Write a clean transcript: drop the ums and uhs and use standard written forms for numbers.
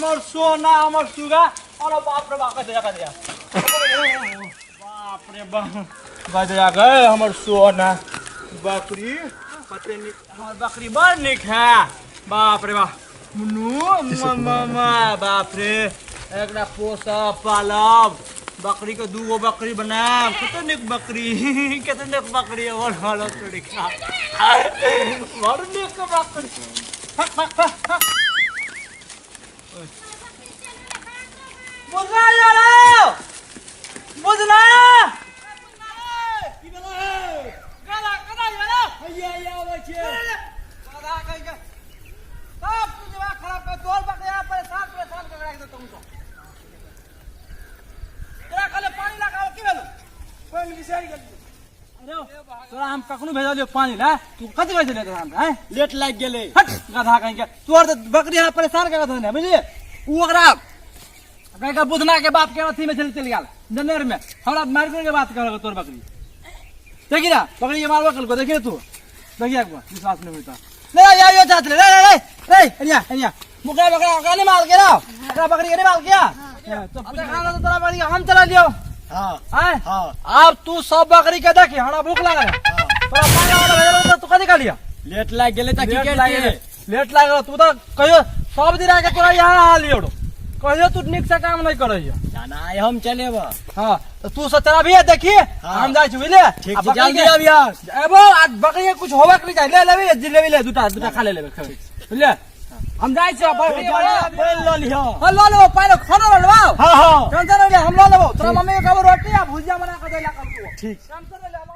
हमर सोना हमर सुगा। अरे बाप रे बाप, कैसे कैसे, बाप रे बाप, कैसे गए हमर सोना बकरी। कते नीक हमर बकरी, बड़ नीक है। बाप रे बाप, मुन्नू मामा, बाप रे, एकरा पोसब पालब, बकरी के दूगो बकरी बनायब। कते नीक बकरी, कते नीक बकरी, और हालत तोड़ी खा, बड़ नीक बकरी। फक फक फक फक, बुझना यार, बुझना की भेलै? गदा गदा यार। हैया हैया आबै छियै। गदा कहि के सब तू दिमाग खराब कर तोर बकरी, परेशान परेशान कर राखि देतौ तो। तोरा कहले पानी लगाओ, की भेलो? पानि बिसरि गेलियै। अरे तोरा हम कखनो भेजलियो पानी ला, तू कथी कहै छलै तोरा हमरा? हैं, लेट लागि गेलै। हट गधा कहीं के, तोर तऽ बकरी हमरा परेशान कर देने, बुझलियै? उ ओकरा कहीं के बुधना के बाप के अथी में चलि चलि गेल जनेर में, हमरा मारि के बात करल तोर बकरी। देखी ना, बकरी के मारबो कलको, देखी तू, देखी एक बार, विश्वास नहीं होता। नहीं या यो चाच ले रे रे रे, एनिया एनिया, मुकरा बकरा ओकरा नहीं मार के ना, ओकरा बकरी के नहीं मार के। तो खाना तो तोरा बकरी के हम चला लियो। हाँ। आय? हाँ। अब तू सब बकरी के देखी, हमरा भूख लागल है। तोरा पानी वाला भेजल तो तू कथी कहलियो? लेट लागि गेलै तऽ की लेट लागि करितियै? गेलै, लेट लागल। तू तऽ कहियो सब दिन आके तोरा यहाँ हाल लियो, कहियो तू नीक से काम नहीं करैया। ना, आइ हम चलेब। हाँ, तऽ तू सब चलाबिहे, देखी। हाँ। हम जाइ छी, बुझलियै? ठीक आ छै, बकरी जल्दी के- अबिहऽ। एबो आ बकरी के कुछ होबक नहीं चाही, ले लेबी, जिलेबी ले, दूटा दूटा खा ले लेबे, खेबै, बुझलियै? हम जाइ छी बकरी के। पानि लऽ लिहऽ। हाँ, लऽ लेबो पानि, खाना लऽ लेबो। हाँ हाँ, टेंशन नहीं ले, हम लऽ लेबो। तोरा मम्मी के कहबो रोटी आ भुजिया बना के दैला कल तू। ठीक। टेंशन नहीं ले, हम